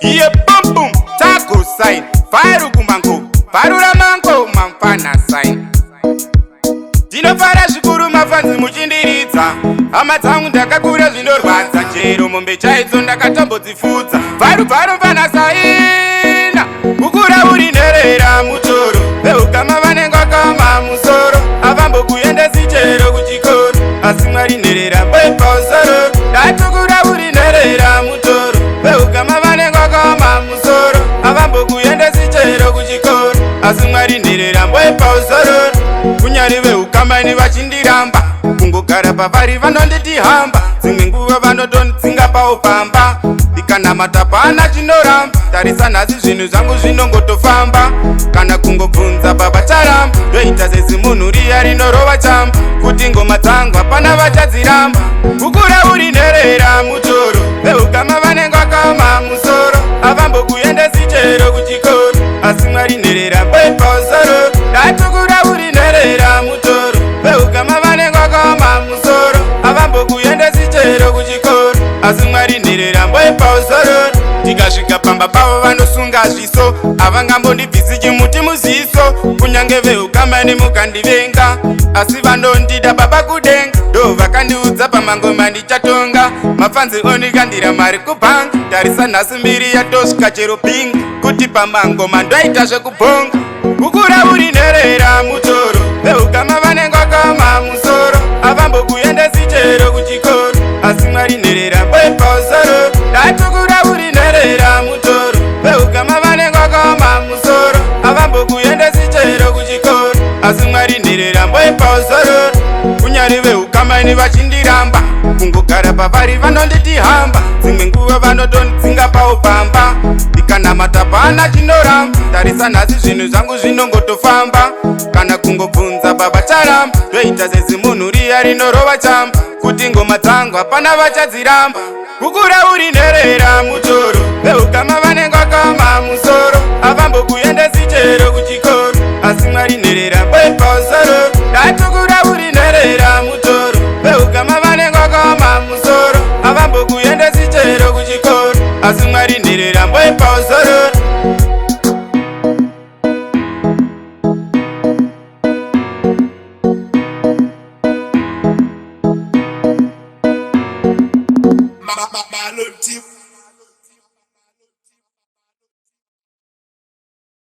Iye bum bum tago sign Faru kumango Farura mango mamfana sign. Ndinofara zvikuru mafans muchindiridza. Hama dzangu, ndakakura zvinorwadza, chero mombe chaidzo ndakatombodzifudza. Bvaru bvaru mfana saina, kukura uri nherera mutoro. Veukama vanenge vakama musoro, avambokuendesi chero kuchikoro, asi Mwari nherera pausoro. Ndatukura uri nherera mutoro. Veukama vanenge vakama musoro, avambokuendesi chero kuchikoro, asi Mwari nherera pausoro. Kunyari veukamani vachindiramba, kungogara pavari vanonditi hamba. Dzimwe nguva vanotondidzinga pawo pamba, ndikanamata pana chinoramba. Tarisa nhasi zvinhu zvangu zvinongotofamba, kana kungobvunza baba charamba. Ndoita sezimunhu riya rinorova chamba, kuti ngoma dzangu hapana vachadziramba. Kukura uri nherera mutoro. Veukama vanenge vakama musoro, avambokuendesi chero kuchikoro, asi Mwari nherera pausoro. Ndatukura uri nherera mutoro. Veukama vanenge vakama musoro, avambokuendesi chero kuchikoro, asi Mwari nherera pausoro. Tikasvika pamba pavo vanosunga zviso, havangambondibvisi chimuti muziso. Kunyange veukamani mukandivenga, asi vanondida baba kudenga. Ndo vakandiudza pamangoma ndichatonga, mafans onikandira mari kubhanga. Tarisa nhasi mbiri yatosvika chero pinga, kuti pamangoma ndoita zvekubhonga. Kukura uri nherera mutoro. Veukama vanenge vakama musoro, avambokuendesi chero kuchikoro, asi Mwari nherera pausoro. Ndatukura uri nherera mutoro. Veukama vanenge vakama musoro, avambokuendesi chero kuchikoro, asi Mwari nherera pausoro. Kunyari veukamani vachindiramba, kungogara pavari vanonditi hamba. Dzimwe nguva vanotondidzinga pawo pamba, ndikanamata pana chinoramba. Tarisa nhasi zvinhu zvangu zvinongotofamba, kana kungobvunza baba charamba. Ndoita sezimunhu riya rinorova chamba, kuti ngoma dzangu hapana vachadziramba. Kukura uri nherera mutoro. Veukama vanenge vakama musoro, avambokuendesi chero kuchikoro, asi Mwari nherera pausoro. Ndatukura uri nherera mutoro. Veukama vanenge vakama musoro, avambokuendesi chero kuchikoro, asi Mwari nherera pausoro.